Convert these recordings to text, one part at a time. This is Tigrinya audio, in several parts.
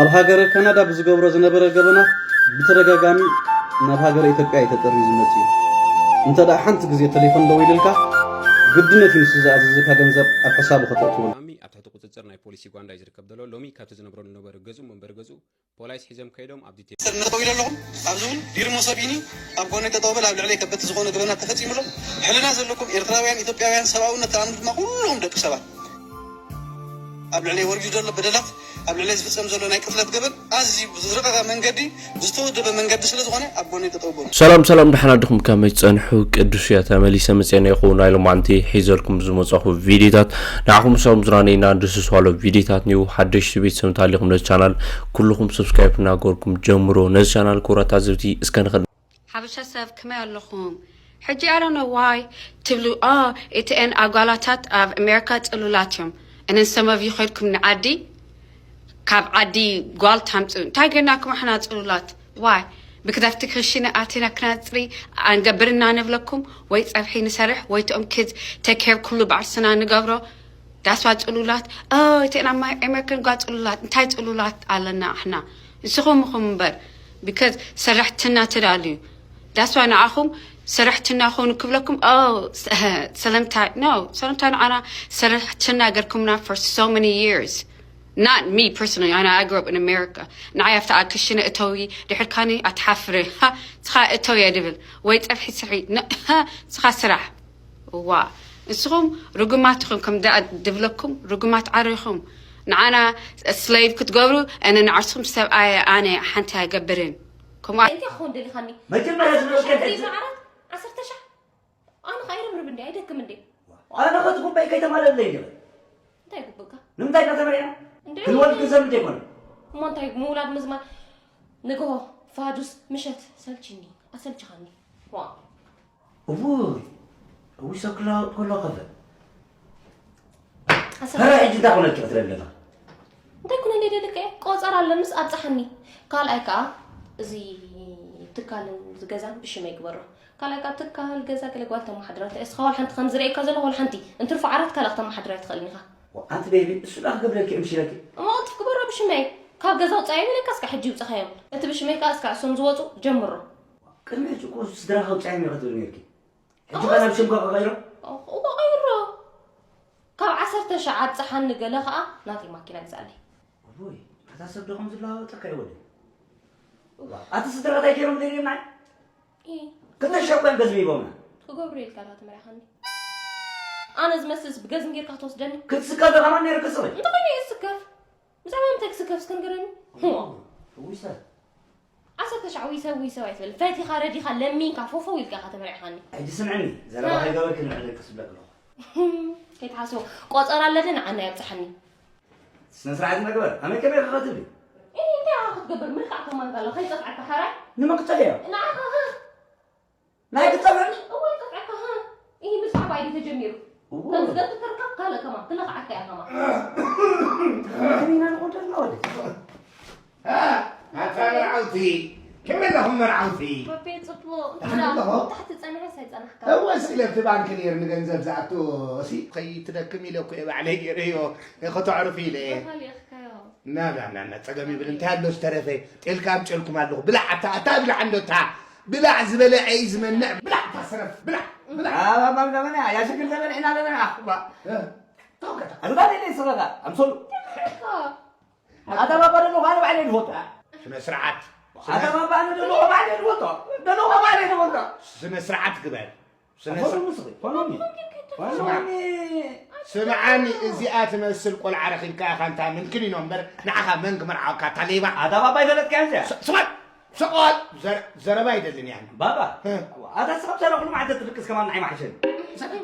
ኣብ ሃገረ ካናዳ ብዝገብሮ ዝነበረ ገበናት ብተደጋጋሚ ናብ ሃገረ ኢትዮጵያ እዩ ተጠርዩ ዝመጽእ እዩ። እንተ ደኣ ሓንቲ ግዜ ተሌፎን ደዊሉልካ፣ ግድነት እዩ ንሱ ዝኣዘዘካ ገንዘብ ኣብ ሕሳቡ ከተእትወሉ። ማሚ ኣብ ትሕቲ ቁጽጽር ናይ ፖሊስ ዩጋንዳ እዩ ዝርከብ ዘሎ። ሎሚ ካብቲ ዝነብረሉ ነበረ ገዝኡ መንበሪ ገዝኡ ፖላይስ ሒዞም ከይዶም ኣብ ዲቴል። ሰብ መጠው ኢለ ኣለኹም። ኣብዚ እውን ቢሮ ሙሰቪኒ ኣብ ጎነይ ጠጠው በል፣ ኣብ ልዕለይ ከበድቲ ዝኾነ ገበናት ተፈጺሙ ኣሎ። ሕልና ዘለኩም ኤርትራውያን፣ ኢትዮጵያውያን፣ ሰብኣውነት ተኣምኑ ድማ ኩልኹም ደቂ ሰባት ኣብ ልዕለይ ወሪዱ ዘሎ በደላት፣ ኣብ ልዕለይ ዝፍጸም ዘሎ ናይ ቅትለት ገበን ኣዝዩ ብዝረቐቐ መንገዲ፣ ብዝተወደበ መንገዲ ስለ ዝኾነ ኣብ ጎነይ ጠጠው በሉ። ሰላም ሰላም፣ ደሓን ኣደኹም? ከመይ ትጸንሑ? ቅዱስ እየ፣ ተመሊሰ መጽኤ እየ። ይኹን ናይ ሎማዓንቲ ሒዘልኩም ዝመጻኹ ቪዲዮታት ንዓኹም ሰላም ዝራነይና ድስስ ዋሎ ቪዲዮታት ኒው ሓደሽቲ ቤተሰብ እንተሃሊኹም ነዚ ቻናል ኩልኹም ሰብስክራይብ እናገበርኩም ጀምሮ። ነዚ ቻናል ክቡራት ታዘብቲ እስከ ንኸድ ሓበሻ ሰብ ከመይ ኣለኹም? ሕጂ I don't know why ትብሉ። ኦ፣ እተን ኣጓላታት ኣብ ኣሜሪካ ጽሉላት እዮም። And then some of you ኸድኩም ንዓዲ፣ ካብ ዓዲ ጓል ታምጽኡ። እንታይ ገናኩም ኣሕና ጽሉላት? Why? Because ኣብቲ ክሽነ ኣቲና ክናጽሪ ኣንገብርና ንብለኩም፣ ወይ ጸብሒ ንሰርሕ፣ ወይ እቶም kids take care ኩሉ ባዕርስና ንገብሮ። That's why ጽሉላት። ኦ፣ እተን ኣብ ኣሜሪካን ጓል ጽሉላት። እንታይ ጽሉላት ኣለና ኣሕና? ንስኹም ኢኹም እምበር። Because ሰራሕትና ትዳልዩ። That's why ንዓኹም ሰራሕትና ኹኑ ክብለኩም። ኦ፣ ሰለምታይ። No፣ ሰለምታይ ንዓና ሰራሕትና ገርኩምና for so many years. Not me personally. ኣነ I grew up in America. ንዓይ ኣብታ ኣብ ክሽነ እተዊ ድሕር ካኒ ኣትሓፍሪ። ሃ፣ ንስኻ እተዊ እየ ድብል። ወይ ጸብሒ ስርሒ። ን-፣ ሃ፣ ንስኻ ስራሕ። እዋ፣ ንስኹም ርጉማት ኢኹም፣ ከም ደኣ ድብለኩም ርጉማት ዓር ኢኹም። ንዓና slave ክትገብሩ፣ ኣነ ንዓርስኹም ሰብኣይ ኣነ ሓንቲ ኣይገብርን። ከምኡ እንታይ ክኸውን ደሊኻኒ? መጀመርያ ዝነበርካ ሓንቲ እንታይ? መዓራት ዓሰርተ ሻዕ? ኣነ ኸኣ ይርብርብ እንዴ? ኣይደክም እንዴ? ኣነ ኸትኩም በይ ከይተማለለይ ይብል። እንታይ ግብእካ? ንምንታይ ኢና ተመሪዕና? እንዴ? ክንወልድ ክንሰብ እንዴ ይኮነ? እሞ እንታይ ምውላድ ምዝማድ ንግሆ ፋዱስ ምሸት ሰልችኒ፣ ኣሰልችኻኒ። ዋ። እውይ፣ እውይ፣ ሰብ ክለዋወጥ ከሎ ከፈ። ኣሰብ- ፈረ ሕጂ እንታይ ኮነልኪ ክትርኢ ኣለኻ? እንታይ ኩነለይ ደልከ? ቆጸራ ኣለምስ ኣብጽሓኒ። ካልኣይ ከኣ እዚ ትካልን ዝገዛን ብሽመይ ግበሮ። ካልኣይ ከኣ ትካል ገዛ ገለ ጓል ተመሓድራ። እስኻ ዋላ ሓንቲ ከም ዝርእየካ ዘለኹ ዋላ ሓንቲ እንትርፎ ዓራት ካልእ ክተመሓድራ ኣይትኽእልን ኢኻ። ዋ፣ ኣንቲ ቤቢ፣ እሱ ደኣ ክገብረልኪ እምሽለኪ። እሞ ቅልጥፍ ግበሮ ብሽመይ። ካብ ገዛ ውጻእ ኢለካ እስካ ሕጂ ይውጽኻዮም። እቲ ብሽመይ ከኣ እስካ እሶም ዝወጹ ጀምሮ። ቅድሚ ሕጂ እኮ ስድራኻ ውጻዮም ኢኻ ትብል ነርኪ። ሕጂ ከኣ ናብ ሽምካ ክቐይሮ? እዎ፣ ቀይሮ። ካብ ዓሰርተ ሻዕ ኣብጽሓኒ፣ ገለ ከኣ ናተይ ማኪና ግዛለይ። እውይ፣ ኣታ ሰብ ዶ ከም ዝለዋወጠካ ይወደድ። ኣቲ ስድራኻ እንታይ ገይሮም ዘይርእዮም ንዓይ? ኢ። ክልተ ሻዕ እኮ እዮም ገዝሚ ሂቦምና። ክገብሩ ኢልካ ዶ ተመሪሓኒ? ኣነ ዝመስልስ ብገዝሚ ጌርካ ክትወስደኒ? ክትስከፍ ዶ ከማን ነይሩ ክስኽል? እንተኾይኑ ይስከፍ። ብዛዕባ ምንታይ ክስከፍ እስከ ንገረኒ? እዎ። እውይ ሰብ። ዓሰርተ ሻዕ ውይ ሰብ፣ ውይ ሰብ ኣይትበል። ፈቲኻ፣ ረዲኻ፣ ለሚንካ፣ ፎፎው ኢልካ ኢኻ ተመሪዕኻኒ። ሕጂ ስምዕኒ፣ ዘረባ ሃ። ከይገበርኪ ንዕደቅስ ብለክ ኣለኹ። ከይትሓስቦ፣ ቆጸራ ኣለኒ፣ ንዓና የብጽሓኒ። ስነ ስርዓት መግበር፣ ኣመይ ከመይ ኢኻ ክትብሊ? እ፣ እንታይ ኢኻ ክትገብር? ምልካዕ ከማን ከሎ፣ ከይጸፍዐካ ሓራይ? ንመን ክጸፍዮ? ንዓኻ፣ ሃ። ናይ ክጸፍዐኒ? እወ፣ ይጸፍዐካ፣ ሃ። ይህ ምስ ዓባይ ድዩ ተጀሚሩ? እወ። ከም ዝገትር ከርካ፣ ካልእ ከማን፣ ክለኽዓካ እያ ከማን። ከመይ ኢና ንኾን ዘለና ወዲ? እ፣ ኣታ መርዓውቲ፣ ከመይ ኣለኹም መርዓውቲ? ባቤ፣ ጽቡቕ። ደሓን ኣለኹ። ታሕቲ ጸኒሐ ሳይጸናሕካ። እወ፣ ስለ እቲ ባንክ ነይርኒ ገንዘብ ዝኣቱ፣ እሲ፣ ከይትደክም ኢለ እኮ እየ ባዕለይ ገይረዮ፣ ከተዕርፊ ኢለ እየ። ተኻሊእካዮ። ና፣ ና፣ ና፣ ና፣ ጸገም ይብል። እንታይ ኣሎ ዝተረፈ? ጤልካ ኣምጪኦልኩም ኣለኹ። ብላዕ፣ ኣታ፣ ኣታ ብላዕ እንዶ፣ ኣታ። ብላዕ፣ ዝበለዐ እዩ ዝመንዕ። ብላዕ፣ ኣታ ሰነፍ፣ ብላዕ፣ ብላዕ። ኣባ፣ ማም፣ ዘመና፣ ያ ሽግር ዘመን ኢና ዘለና፣ ኣባ። እ፣ ተው፣ ከታ። ኣታ፣ ሌሌ፣ ስረጋ፣ ኣምሶሉ። ኣታ፣ ባባ፣ ደሎ፣ ኣነ ባዕለይ ዝፈልጦ። ስነ ስርዓት። ኣታ፣ ባባ፣ ኣነ ደሎ፣ ባዕለይ ዝፈልጦ። ደሎ፣ ባዕለይ ዝፈልጦ። ስነ ስርዓት ግበር። ስነ ኣፎ ስርዓት። ምስኺ፣ ፎኖኒ። ስማዕ። ፎኖኒ። ስምዓኒ፣ እዚኣ ትመስል ቆልዓ ረኺብካ ኢኻ እንታ ምንክን ኢኖ እምበር፣ ንዓኻ መን ክመርዓወካ፣ እታ ሌባ? ኣታ ባባ ኣይፈለጥካያን እዚኣ? ስ-፣ ስማዕ፣ ሰቆል፣ ዘረ-፣ ዘረባ ኣይደልን እየ ኣነ። ባባ፣ እ። ኣታ ስኻ ብሰራ ኩሉ መዓልቲ ትድቅስ ከማን ንዓይ መሓሸኒ።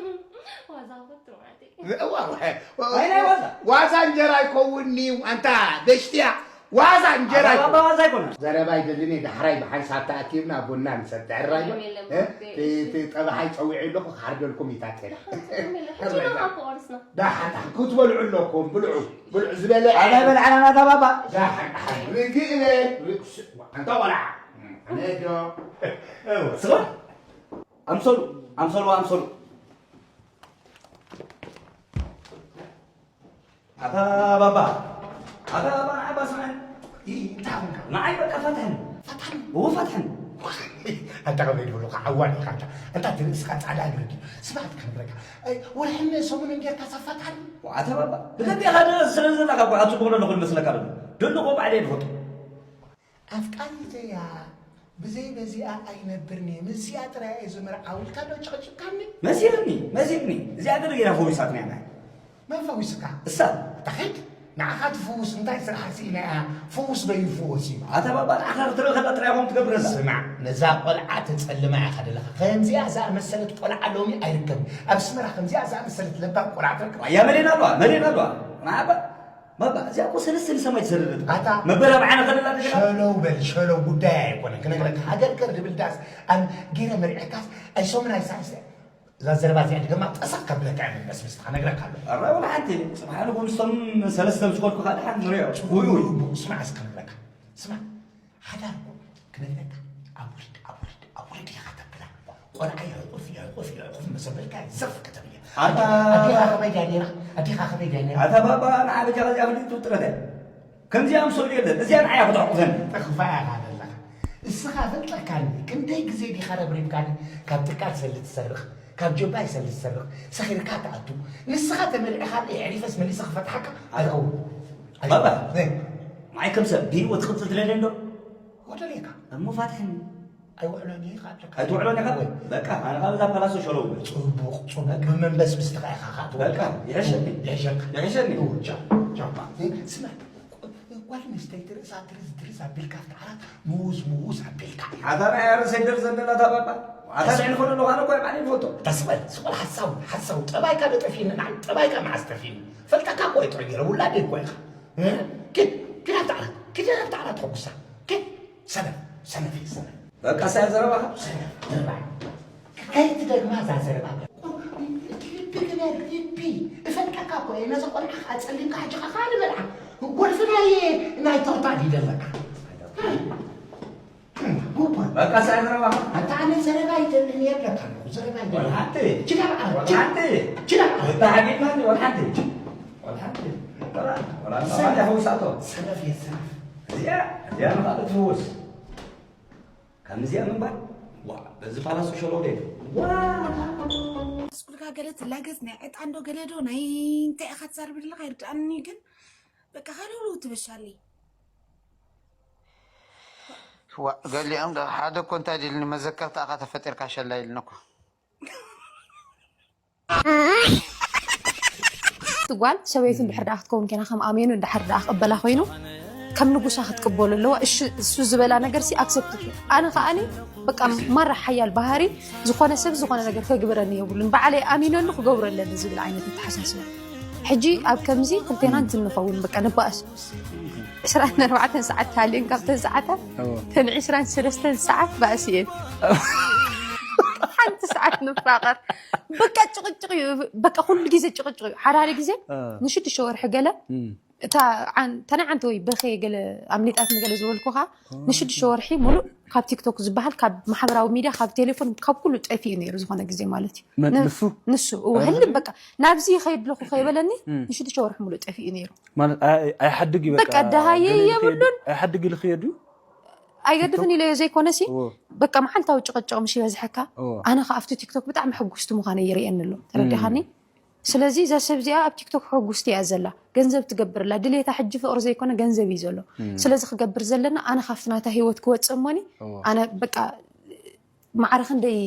ዋዛ ወትሩ ማለት እዩ። እዋ፣ ዋ-፣ ዋ-፣ ኣይ፣ ናይ ዋዛ። ዋዛ እንጀራ ኣይከውንን'ዩ፣ ኣንታ በሽትያ። ዋዛ እንጀራ ኣታ ኣይኮነን። ባባ ዋዛ ኣይኮነን። ዘረባ ኣይደልን እየ፣ ዳሕራይ ብሓንሳብ ተኣኪብና ቡና ንሰቲ። ሕራይ ዶ? የለን፣ የለን፣ እ? ባቤ፣ እቲ፣ እሺ። እቲ ጠባሓይ ጸዊዑ ኣለኹ፣ ክሓርደልኩም እዩ፣ ታቴና። የለን፣ ሕራይ ሕጂ ዶ። ኢና ክቆርስና። ዳሓን፣ ዳሓን ክትበልዑ ኣለኩም፣ ብልዑ፣ ብልዑ ዝበለ ኣታ ኣይበልዓና ናታ ባባ። ዳሓን፣ ዳሓን፣ ርግእ በል፣ ርግእ፣ ኣንታ ቆልዓ። ኣነ ዶ? እወ። ስማ፣ ኣምሰሉ፣ ኣምሰሉ፣ ኣምሰሉ። ኣታ ባባ፣ ኣታ ባባ፣ ንዓባ ስምዐኒ። እንታይ ኮንካ? ንዓይ በቃ ፈትሐኒ። ፈትሐኒ? እዎ ፈትሐኒ። ኣንታ ከመይ ድብሉኻ ዓዋን ኢኻ ኣንታ። ኣንታ እቲ ርእስኻ ጻዕዳ ግርድ እዩ። ስማዕት ክንብለካ። ኣይ፣ ወርሕን ሰሙንን ጌርካ ሰፋትሓኒ? ኣታ ባባ፣ ብደንቢ ኢኻ ደ-፣ ስለ ዘለኻ እኮ ኣጽቡቕ ዘለኹ ዝመስለካ ዘሎ። ደለኹ ባዕለይ ዝፈልጦ። ኣፍቃሪተያ ብዘይ በዚኣ ኣይነብርን እየ። ምስዚኣ ጥራይ እየ ዝምርዓው ኢልካ ዶ ጨቕጭቕካኒ? መሲልኒ፣ መሲልኒ። እዚኣ ገለ ጌራ ፈዊሳትኒ እያ። መን ፈዊስካ? እሳ። ኣታ ኺድ፣ ንዓኻ ትፍውስ እንታይ ስራሕ ስኢና እያ? ፍውስ ዶ ይፍወስ እዩ? ኣታ ባባ ንዓኻ ክትርኢ ከላ ጥራይ ኢኹም ትገብረላ። ስማዕ፣ ነዛ ቆልዓ ተጸልማ ኢኻ ዘለኻ። ከምዚኣ ዝኣመሰለት ቆልዓ ሎሚ ኣይርከብን። ኣብ ኣስመራ ከምዚኣ ዝኣመሰለት ለባም ቆልዓ ትረክብ? ዋያ መሊእና ኣለዋ፣ መሊእና ኣለዋ። ንዓባ፣ ባባ፣ እዚኣ እኮ ሰለስተ ንሰማይ ትሰድድ። ኣታ መበላብዓና ከለላ ደገና። ሸለው በል፣ ሸለው ጉዳይ ኣይኮነን። ክነግረካ ሃገር ከር ድብል ዳስ ኣብ ገይረ መርዒካስ ኣይሶምን ኣይሳንስ እዛ ዘረባ እዚኣ ድገማ ጠሰቕ ከብለካ እየ መበስበስቲ ከነግረካ ኣለኹ። ኣረ ወላ ሓንቲ፣ ጽባሕ ንግሆ ምስቶም ሰለስተ ምስ ከድኩ ከዓ ደሓን ንሪኦ። ውይ፣ ውይ። ጽቡቕ፣ ስማዕ እስከ ክነግረካ። ስማዕ፣ ሓዳር እኮ ክነግረካ፣ ኣብ ውልድ፣ ኣብ ውልድ፣ ኣብ ውልድ ኢኻ ተብላ። ቆልዓ የዕቁፍ፣ የዕቁፍ፣ የዕቁፍ መሰበልካ ዘፍ ከተብያ። ኣታ ኣዴኻ ከመይ ድያ ነይራ? ኣዴኻ ከመይ ድያ ነይራ? ኣታ ባባ፣ ንዓ በጃኻ እዚኣ ፍልጥ ትውጥረት እያ። ከምዚኣ ኣምሰሉ የለን። እዚኣ ንዓይ እያ ክትዕቁፈኒ። ጥኽፋ ኢኻ ዘለኻ። እስኻ ፈልጠካኒ። ክንደይ ግዜ ዲኻ ረብሪብካኒ? ካብ ትካል ሰልዲ ትሰርቕ፣ ካብ ጆባይ ሰልዲ ትሰርቕ፣ ሰኺርካ ትኣቱ። ንስኻ ተመሊዕካ የዕሪፈስ መሊሰ ክፈትሓካ ኣይኸውን። ባባ፣ እ። ንዓይ ከም ሰብ ብህይወት ክቕጽል ትደልየ እንዶ? ወደልየካ። እሞ ፋትሕኒ። ኣይውዕሎን እየ ይኽኣለካ። ኣይትውዕሎን ኢኻ? ወይ። በቃ፣ ኣነ ካብ እዛ ፓላሶ ሸለው በል። ጽቡቕ፣ ጽቡቕ። ብመንበስብስ ተኻኢኻ ኸኣ ትውዕል። በቃ፣ ይሕሸኒ። ይሕሸካ። ይሕሸኒ። እው፣ ቻው፣ ቻው። እ፣ ስማዕ፣ ጓል ኣንስተይቲ ርእሳ ድርዝ ድርዝ ኣቢልካ ኣብቲ ዓራት ምውዝ ምውዝ ኣቢልካ። ኣታ ናይ ኣረሰይ ደርዘ እንደላ እታ ባባ። ኣታ ንዕሊ ኾነ ኣለኹ፣ ኣነ እኮ ባዕለይ ይፈልጦ። ተስበል፣ ስቆል ሓሳቡ፣ ሓሳቡ። ጠባይካ ዶ ጠፊእኒ ንዓይ? ጠባይካ መዓስ ጠፊእኒ? ፈልጠካ እኮ እየ ጥዑይ ገይረ፣ ውላደይ እኮ ኢኻ። እ? ኪድ፣ ኪድ ኣብቲ ዓራት፣ ኪድ ኣብቲ ዓራት ተሐጉሳ። ኪድ፣ ሰነፍ፣ ሰነፍ እየ፣ ሰነፍ። በቃ፣ ሳያ ዘረባኻ። ሰነፍ፣ ዘረባ። ከይትደግማ እዛ ዘረባ። እቲ ልቢ ግበር፣ ልቢ። እፈልጠካ እኮ እየ። ነዛ ቆልዓ ከዓ ጸሊምካ ሕጂ ከዓ ካልእ መልዓ። ጎልፍ ናይ፣ ናይ ቶታ ድዩ ዘለካ? ጉባ። በቃ፣ ሳያ ዘረባኻ። ኣታ ኣነ ዘረባ ይደልን እየ እብለካ ኣለኹ። ዘረባ ይደልን። ወላ ሓንቲ። ችዳ በዓል። ወላ ሓንቲ። ችዳ በዓል። ወላ ሓንቲ። ወላ ሓንቲ። ወላ ሓንቲ። ሰነፍ። ወላ ሓንቲ። ሰነፍ እየ፣ ሰነፍ። እዚኣ፣ እዚኣ ንኻልእ ትፍውስ። ከምዚኣ ምንባር፣ ዋ፣ በዚ ፓላሶ ሸሎ ደይ። ዋ! ስኩልካ ገለ ትላገጽ ናይ ዕጣን ዶ ገለ ዶ ናይ እንታይ ኢኻ ትዛረብ ዘለኻ ኣይርድኣንን እዩ፣ ግን በቃ ሃለውለው ትበሻለይ። ዋ፣ ገሊኦም ዶ ሓደ እኮ እንታይ ድልኒ መዘከርታ ኢኻ ተፈጢርካ ሸላ ኢልኒ እኮ። እቲ ጓል ሰበይቱ እንድሕር ደኣ ክትከውን ኬና ከም ኣሜኑ እንድሕር ደኣ ክቕበላ ኮይኑ ከም ንጉሳ ክትቅበሉ ኣለዋ። እሺ፣ እሱ ዝበላ ነገር ሲ ኣክሰፕት። ኣነ ከኣኒ በቃ ማራ ሓያል ባህሪ ዝኾነ ሰብ ዝኾነ ነገር ከግብረኒ የብሉን። ባዕለይ ኣሚነሉ ክገብሮ ኣለኒ ዝብል ዓይነት ኣተሓሳስባ። ሕጂ ኣብ ከምዚ ክልቴና እንትንኸውን በቃ ንባእስ። ዕስራን ኣርባዕተን ሰዓት ተሃልየን ካብተን ሰዓታት እዎ። ተን ዕስራን ሰለስተን ሰዓት ባእሲ እየን። ሓንቲ ሰዓት ንፋቐር። በቃ ጭቕጭቕ እዩ። በቃ ኩሉ ግዜ ጭቕጭቕ እዩ። ሓደ ሓደ ግዜ እ። ንሽዱሽተ ወርሒ ገለ እም። እታ ዓን-፣ እታ ናይ ዓንቲ ወይ በኸየ ገለ ኣምሊጣትኒ ገለ ዝበልኩኻ እ። ንሽዱሽተ ወርሒ ሙሉእ ካብ ቲክቶክ ዝበሃል፣ ካብ ማሕበራዊ ሚድያ፣ ካብ ቴሌፎን፣ ካብ ኩሉ ጠፊኡ ነይሩ ዝኾነ ግዜ ማለት እዩ። መን? ን-፣ ንሱ? ንሱ። እዎ፣ ኣረ። ህልም በቃ ናብዚ ይኸይድ ኣለኹ ከይበለኒ እም። ንሽዱሽተ ወርሒ ሙሉእ ጠፊኡ ነይሩ። ማለት ኣይ-፣ ኣይ-፣ ኣይሓድግ እዩ በቃ። በቃ ደሃየ ገለ ይኸይድ-፣ የብሉን። ኣይሓድግ ኢሉ ክኸይድ እዩ? ኣይገድፍን ኢለዮ ዘይኮነሲ፣ እዎ። በቃ መዓልታዊ ጭቕጭቕ ምሽ ይበዝሐካ። እዎ። ኣነ ከኣ ኣብቲ ቲክቶክ ብጣዕሚ ሕጉስቲ ምዃነይ ይርእየኒ ኣሎ። ተረዲኻኒ? እም። ስለዚ እዛ ሰብ እዚኣ ኣብ ቲክቶክ ሕጉስቲ እያ ዘላ። ገንዘብ ትገብር ኣላ። ድሌታ ሕጂ ፍቕሪ ዘይኮነ ገንዘብ እዩ ዘሎ። እም። ስለዚ ክገብር ዘለና ኣነ ካብቲ ናታ ህይወት ክወጽእ እሞኒ፣ እዎ። ኣነ በቃ ማዕረ ክንደይ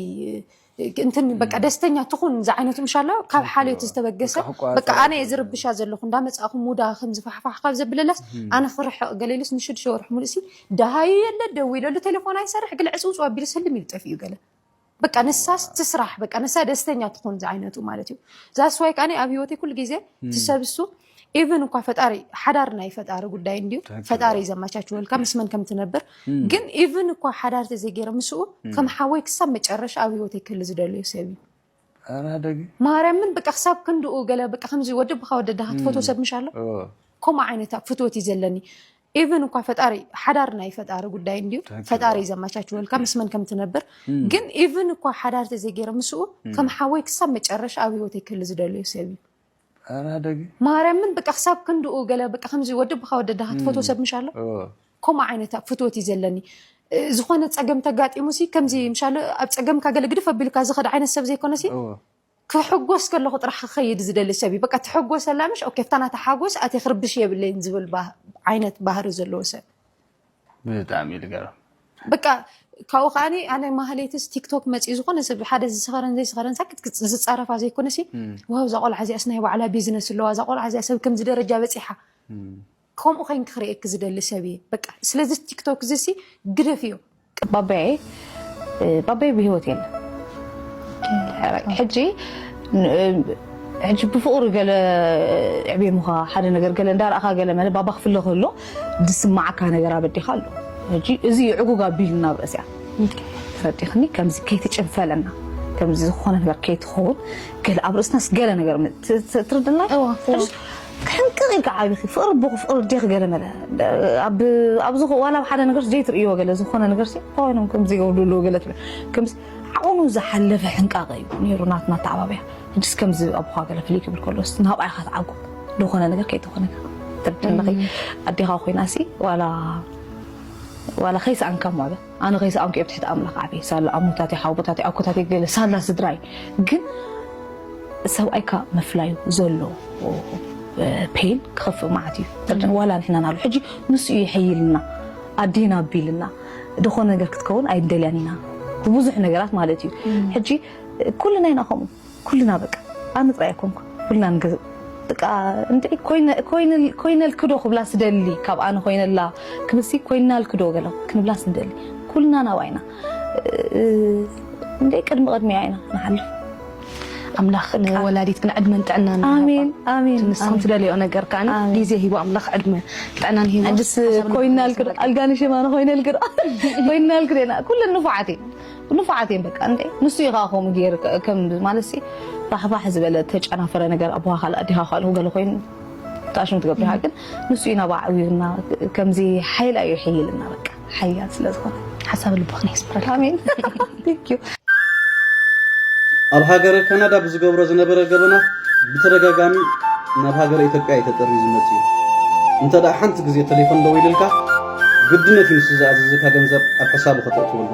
እንትን በቃ እም። ደስተኛ ትኹን ዝዓይነቱ ምሻላ ካብ እም። ሓልዮት ዝተበገሰ በቃ ክቋጸር በቃ ኣነ እየ ይኽእል። ዝርብሻ ዘለኹ እንዳመጻእኹ ሙዳ ከም ዝፋሕፋሕ ካብ ዘብለላስ እም። ኣነ ክርሕቕ ገለ ኢሉስ ንሽዱሽተ ወርሒ ሙሉእ ሲ ደሃዩ የለ ደዊለሉ ቴሌፎን ኣይሰርሕ ግለ ዕጽውጽው ኣቢሉ ስልም ኢሉ ጠፊኡ ገለ። በቃ ንሳስ ትስራሕ፣ በቃ ንሳ ደስተኛ ትኾን ዝዓይነቱ ማለት እዩ። ዛስ ዋይ ከኣኒ ኣብ ህይወተይ ኩሉ ግዜ እም። ትሰብሱ ኢቭን እኳ ፈጣሪ ሓዳር ናይ ፈጣሪ ጉዳይ እንድዩ፣ ትክክል። ፈጣሪ እዩ ዘመቻችወልካ ምስ መን ከም ትነብር። እም። ግን ኢቭን እኳ ሓዳር ተዘይገይረ ምስኡ እም። ከም ሓወይ ክሳብ መጨረሻ ኣብ ህይወተይ ክህሉ ዝደልዮ ሰብ እዩ። ኣረ ደግ። ማርያምን በቃ ክሳብ ክንድኡ ገለ በቃ ከምዚ ወዲ ብኻ ወደዳኻ ትፈትዎ እም። ሰብ ምሽ ኣሎ? እዎ። ከምኡ ዓይነት ፍትወት እዩ ዘለኒ። ኢቭን እኳ ፈጣሪ ሓዳር ናይ ፈጣሪ ጉዳይ እንድዩ፣ ትክክል። ፈጣሪ እዩ ዘመቻችወልካ ምስ መን ከም ትነብር። እም። ግን ኢቭን እኳ ሓዳር ተዘይገይረ ምስኡ እም። ከም ሓወይ ክሳብ መጨረሻ ኣብ ህይወተይ ክህሉ ዝደልዮ ሰብ እዩ። ኣረ ደግ። ማርያምን በቃ ክሳብ ክንድኡ ገለ በቃ ከምዚ ወዲ ብኻ ወደዳኻ ትፈትዎ እም። ሰብ ምሽ ኣሎ? እዎ። ከምኡ ዓይነት ፍትወት እዩ ዘለኒ። እ፣ ዝኾነ ጸገም ተጋጢሙ ሲ ከምዚ ምሻለ ኣብ ጸገምካ ገለ ግድፍ ኣቢልካ ዝኸድ ዓይነት ሰብ ዘይኮነ ሲ ክሕጎስ ከለኹ ጥራሕ ክኸይድ ዝደሊ ሰብ እዩ። በቃ ትሕጎሰላ ምሽ ኦኬ፣ ፍታ ናታ ሓጎስ ኣትየ ክርብሽ የብለይን ዝብል ባህ-፣ ዓይነት ባህሪ ዘለዎ ሰብ። ብጣዕሚ እዩ ልገርም። በቃ ካብኡ ከዓኒ ኣነ ማህሌትስ ቲክቶክ መፂኡ ዝኾነ ሰብ ሓደ ዝሰኸረን ዘይሰኸረን ሳክት ክፅ-፣ ዝፃረፋ ዘይኮነ ሲ ዋው እዛ ቆልዓ እዚኣስ ናይ ባዕላ ቢዝነስ ኣለዋ፣ እዛ ቆልዓ እዚኣ ሰብ ከምዚ ደረጃ በፂሓ ከምኡ ኮይን ክኽርእየክ ዝደሊ ሰብ እየ። በቃ ስለዚ ቲክቶክ እዚ ሲ ግደፍዮ። ባባዬ እ፣ ባባዬ ብህይወት የለን። ሕጂ ን- እ፣ ሕጂ ብፍቕሪ ገለ ዕቤሙኻ ሓደ ነገር ገለ እንዳረኣኻ ገለ መለ ባባ ክፍለ ከሎ ዝስማዓካ ነገር ኣበዲኻ ኣሎ። ሕጂ እዚ ዕጉግ ኣቢሉና ኣብ ርእሲያ ተረዲኽኒ። ከምዚ ከይትጭንፈለና ከምዚ ዝኾነ ነገር ከይትኸውን ገለ ኣብ ርእስናስ ገለ ነገር ም- ት- ት- ትርድና እዋ፣ እዋ። ሕጂ ክሕንቅቕ ኢልካ ዓቢኺ ፍቕሪ ኣቦኺ ፍቕሪ ኣዴኺ ገለ መለ ኣብ ኣብዚ ዋላ ኣብ ሓደ ነገር ዘይትርእይዎ ገለ ዝኾነ ነገር ሲ ኮይኖም ከምዚ ይገብሩ ኣለዉ ገለ ትብል ከምዚ ዓቕኑ ዝሓለፈ ሕንቃቐ እዩ ነይሩ ናትና ኣተዓባብያ። ሕጅስ ከምዚ ኣቦኻ ገለ ፍልይ ክብል ከሎ ስ ናብኣ ኢኻ ትዓጉ ዝኾነ ነገር ከይትኾነ ትርድለኺ ኣዴኻ ኮይና ሲ ዋላ ዋላ ከይሰኣንካ እሞ በ ኣነ ከይሰኣንኩ እየ ብትሕቲ ኣምላኽ ዓብየ ሳለ ኣሞታተይ ሓውቦታተይ ኣኮታተይ ገለ ሳላ ስድራይ ግን ሰብኣይካ ምፍላዩ ዘሎ ፔን ክኸፍእ ማለት እዩ። ዋላ ንሕና ናሉ ሕጂ ንሱ እዩ ይሐይልና ኣዴና ኣቢልና ዝኾነ ነገር ክትከውን ኣይንደልያን ኢና ብብዙሕ ነገራት ማለት እዩ። ሕጂ ኩልና ኢና ከምኡ ኩልና በቃ ኣነ ጥራይ ኣይኮንኩ ኩልና ንገ- በቃ እንደ ኮይነ- ኮይነ- ኮይነልክዶ ክብላ ስደሊ ካብ ኣነ ኮይነላ ክብሲ ኮይናልክዶ ገለ ክንብላ ስንደሊ ኩልና ናባይና እንደ ቅድሚ ቅድሚያ ኢና ንሓልፍ። ኣምላኽ ንወላዲትክን ዕድመን ጥዕናን ኣሜን ኣሜን ንስኹም ትደልዮ ነገር ከዓ ኣሜን። ግዜ ሂቡ ኣምላኽ ዕድመ ጥዕናን ሂቡ ሕጅስ ኮይናልክዶ ኣልጋንሽ የማነ ኮይነልክዶ ኮይናልክዶ ኢና ኩለን ንፉዓት እየን ንፉዓት እየን በቃ እንደ ንሱ እዩ ከዓ ከምኡ ገይሩ ከ- ከም ማለት ሲ ፋሕፋሕ ዝበለ ተጨናፈረ ነገር ኣቦኻ ካልእ ኣዴኻ ካልእ ገለ ኮይኑ ተኣሽሙ ትገብሪኻ ግን ንሱ እዩ ናብኣ ዕዊርና ከምዚ ሓይላ እዩ ይሕይልና በቃ ሓያል ስለ ዝኾነ ሓሳብ ልቦኽን የስምረልካ ኣሜን Thank you። ኣብ ሃገረ ካናዳ ብዝገብሮ ዝነበረ ገበናት ብተደጋጋሚ ናብ ሃገረ ኢትዮጵያ እዩ ተጠርዩ ዝመጽእ እዩ። እንተ ደኣ ሓንቲ ግዜ ተሌፎን ደዊልልካ ግድነት እዩ ንሱ ዝኣዘዘካ ገንዘብ ኣብ ሕሳቡ ከተእትወሉ።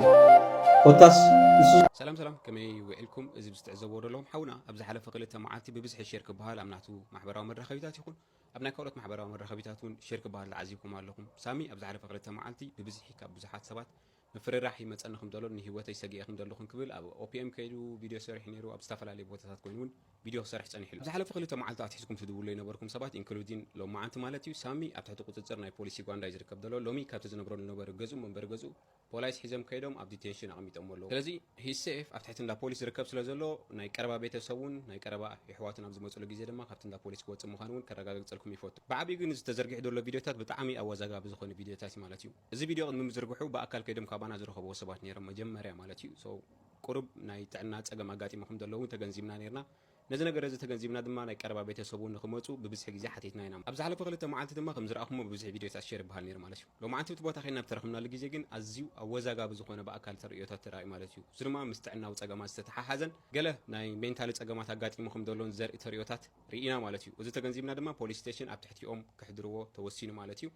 ኮታስ ንሱ ሰላም ሰላም፣ ከመይ ውዒልኩም? እዚ ብዝትዕዘብዎ ዘለኹም ሓውና ኣብ ዝሓለፈ ክልተ መዓልቲ ብብዝሒ ሼር ክበሃል ኣብ ናቱ ማሕበራዊ መራኸቢታት ይኹን ኣብ ናይ ካልኦት ማሕበራዊ መራኸቢታት እውን ሼር ክበሃል ተዓዚብኩም ኣለኹም። ሳሚ ኣብ ዝሓለፈ ክልተ መዓልቲ ብብዝሒ ካብ ብዙሓት ሰባት ምፍርራሕ ይመፀኒ ከም ዘሎ ንህይወተይ ሰጊኤ ከም ዘለኹን ክብል ኣብ ኦፒኤም ከይዱ ቪድዮ ሰሪሑ ነይሩ። ኣብ ዝተፈላለዩ ቦታታት ኮይኑ እውን ቪድዮ ክሰርሕ ፀኒሑ ኣሎ። ዝሓለፈ ክልተ መዓልቲ ኣትሒዝኩም ትድውሉ ይነበርኩም ሰባት ኢንክሉዲን ሎማዓንቲ ማለት እዩ ሳሚ ኣብ ትሕቲ ቁፅፅር ናይ ፖሊስ ዩጋንዳ እዩ ዝርከብ ዘሎ። ሎሚ ካብቲ ዝነብረሉ ነበረ ገዝኡ መንበሪ ገዝኡ ፖላይስ ሒዞም ከይዶም ኣብ ዲቴንሽን ኣቐሚጦም ኣለዉ። ስለዚ ሂስ ሴፍ ኣብ ትሕቲ እንዳ ፖሊስ ዝርከብ ስለ ዘሎ ናይ ቀረባ ቤተሰቡን ናይ ቀረባ የሕዋቱን ኣብ ዝመፅሉ ግዜ ድማ ካብቲ እንዳ ፖሊስ ክወፅእ ምዃኑ እውን ከረጋግፀልኩም ይፈቱ። ብዓብዩ ግን እዚ ተዘርጊሑ ዘሎ ቪድዮታት ብጣዕሚ ኣወዛጋቢ ዝኾነ ቪድዮታት እዩ ማለት እዩ። እዚ ቪድዮ ቅድሚ ምዝርግሑ ብኣካል ከይዶም ካባና ዝረኸብዎ ሰባት ነይሮም መጀመርያ ማለት እዩ። So ቁሩብ ናይ ጥዕና ፀገም ኣጋጢሙ ከም ዘለዎ እውን ተገንዚብና ነይርና። ነዚ ነገር እዚ ተገንዚብና ድማ ናይ ቀረባ ቤተሰቡ ንክመፁ ብብዝሒ ግዜ ሓቲትና ኢና። ኣብ ዝሓለፈ ክልተ መዓልቲ ድማ ከም ዝረኣኹሞ ብብዝሒ ቪድዮታት ሼር ይበሃል ነይሩ ማለት እዩ። ሎማዓንቲ እቲ ቦታ ከይድና ብተረኽብናሉ ግዜ ግን ኣዝዩ ኣወዛጋቢ ዝኾነ ብኣካል ተርእዮታት ተራእዩ ማለት እዩ። እዚ ድማ ምስ ጥዕናዊ ፀገማት ዝተተሓሓዘን ገለ ናይ ሜንታሊ ፀገማት ኣጋጢሙ ከም ዘሎን ዘርኢ ተርእዮታት ርኢና ማለት እዩ። እዚ ተገንዚብና ድማ ፖሊስ ስቴሽን ኣብ ትሕቲኦም ከሕድርዎ ተወሲኑ ማለት እዩ።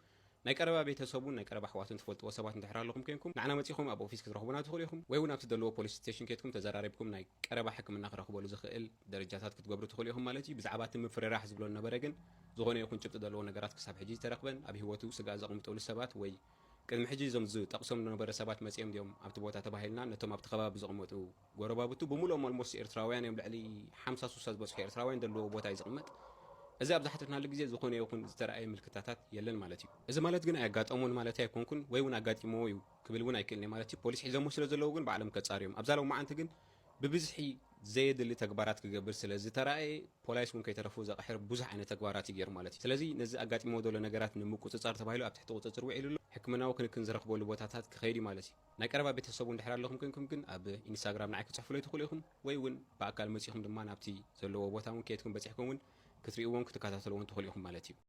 ናይ ቀረባ ቤተሰቡን ናይ ቀረባ ኣሕዋቱን ትፈልጥዎ ሰባት እንድሕር ኣለኹም ኮይንኩም ንዓና መጺኹም ኣብ ኦፊስ ክትረኽቡና ትኽእሉ ኢኹም ወይ እውን ኣብቲ ዘለዎ ፖሊስ ስቴሽን ከድኩም ተዘራሪብኩም ናይ ቀረባ ሕክምና ክረኽበሉ ዝኽእል ደረጃታት ክትገብሩ ትኽእሉ ኢኹም ማለት እዩ። ብዛዕባ እቲ ምፍርራሕ ዝብሎ ነበረ ግን ዝኾነ ይኹን ጭብጢ ዘለዎ ነገራት ክሳብ ሕጂ ዝተረኽበን ኣብ ህይወቱ ስጋእ ዘቕምጠሉ ሰባት ወይ ቅድሚ ሕጂ እዞም ዝጠቕሶም ዝነበረ ሰባት መጺኦም ድዮም ኣብቲ ቦታ ተባሂልና ነቶም ኣብቲ ከባቢ ዝቕመጡ ጎረባብቱ ብምሉኦም ኦልሞስት ኤርትራውያን እዮም ልዕሊ ሓምሳ ሱሳ ዝበፅሑ ኤርትራውያን ዘለዎ ቦታ እዩ ዝቕመጥ። እዚ ኣብ ዝሓተትናሉ ግዜ ዝኾነ ይኹን ዝተረኣየ ምልክታታት የለን ማለት እዩ። እዚ ማለት ግን ኣየጋጠሞን ማለት ኣይኮንኩን ወይ እውን ኣጋጢሞ እዩ ክብል እውን ኣይክእልን ማለት እዩ። ፖሊስ ሒዞሞ ስለ ዘለዉ ግን ባዕሎም ከፃርዮም ኣብዛ ሎማዓንቲ ግን ብብዝሒ ዘየድሊ ተግባራት ክገብር ስለ ዝተረኣየ ፖላይስ እውን ከይተረፉ ዘቕሕር ብዙሕ ዓይነት ተግባራት እዩ ገይሩ ማለት እዩ። ስለዚ ነዚ ኣጋጢሞ ዘሎ ነገራት ንምቁፅፃር ተባሂሉ ኣብ ትሕቲ ቁፅፅር ውዒሉ ኣሎ። ሕክምናዊ ክንክን ዝረኽበሉ ቦታታት ክኸይድ እዩ ማለት እዩ። ናይ ቀረባ ቤተሰቡ እንድሕር ኣለኹም ኮይንኩም ግን ኣብ ኢንስታግራም ንዓይ ክፅሕፉለይ ትኽእሉ ኢኹም ወይ እውን ብኣካል መፂኹም ድማ ናብቲ ዘለዎ ቦታ እውን ከየትኩም በፂሕኩም እውን ክትርእይዎን ክትከታተልዎን ትኽእሉ ኢኹም ማለት እዩ።